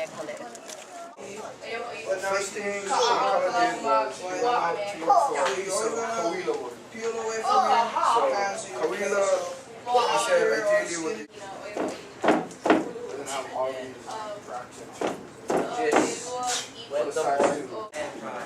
me Kole. First thing we kinda did was we went out to look for a piece of Kawila wood. So Kawila, he said ideally would doesn't have all these racks and tools. Just For wet the the size board too. and dry.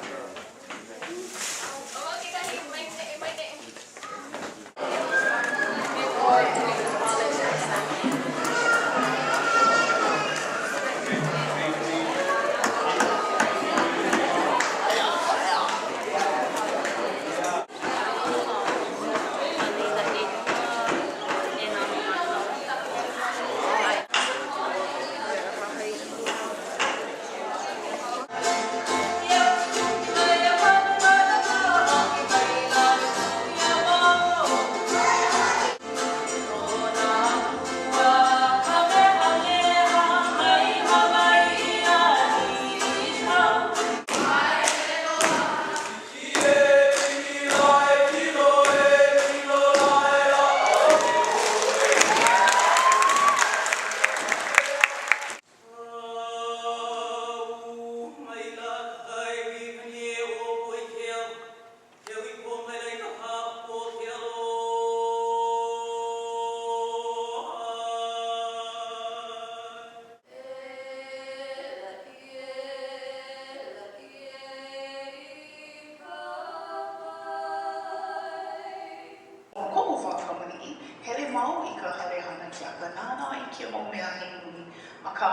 Ma koʻu wā kamaliʻi, hele wau i ka hale hana keaka nānā i kēia mau mea he nui, akā,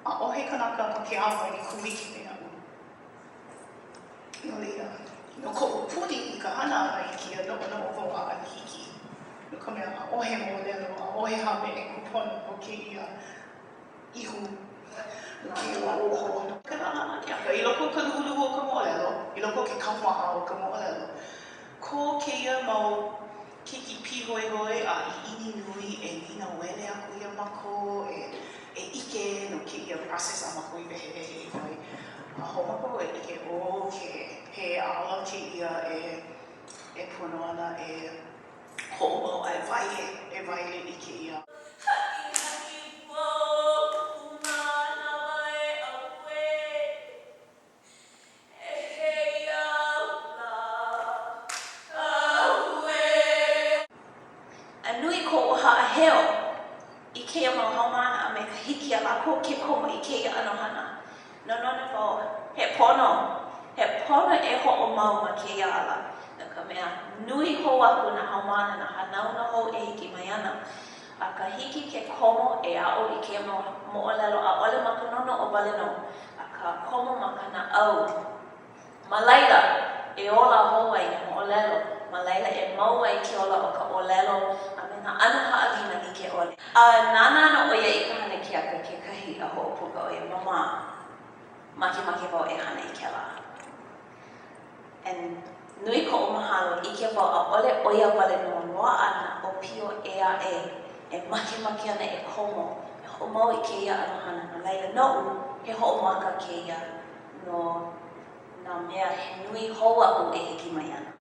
ʻaʻohe kanaka ma ke awa i kūlike me aʻu. No laila, no koʻu puni i ka hana ʻana i kēia noʻonoʻo wau ʻaʻole hiki, no ka mea, ʻaʻohe moʻolelo, ʻaʻohe hāmeʻe kūpono no kēia ihu, no kēia lauoho. No ka hana keaka, i loko o ka luhuluhu o ka moʻolelo, i loko o ke kaumaha o ka moʻolelo, ko kēia mau keiki pīhoihoi a ʻiʻini nui e nīnauele aku iā mākou, e e ʻike no kēia process a mākou i wehewehe iho ai. A hoʻomaka wau e ʻike, okay, he ala kēia e e pono ana e hoʻomau a e waele, e waele i kēia. A nui koʻu haʻaheo i kēia mau haumāna a me ka hiki iā lākou ke komo i kēia ʻano hana. Nonono wau, he pono, he pono e hoʻomau ma kēia ala, no ka mea, nui hou aku nā haumāna, nā hanauna hou e hiki mai ana. A ka hiki ke komo e aʻo i kēia mau moʻolelo ʻaʻole ma ka nonoʻo wale nō, akā komo ma ka naʻau. Ma laila e ola hou ai ka moʻolelo, ma laila e mau ai ke ola o ka ʻōlelo a me nā ʻano haʻawina like ʻole. A nānā nō ʻo ia i ka hana keaka kekahi a hoʻopuka ʻo ia, Mama, makemake wau e hana i kēlā. And nui koʻu mahalo, ʻike wau ʻaʻole ʻo ia wale nō loaʻa nā ʻōpio ʻē aʻe e makemake ana e komo, e hoʻomau i kēia ʻano hana. No laila, noʻu, he hoʻomaka kēia no nā mea he nui hou aku e hiki mai ana.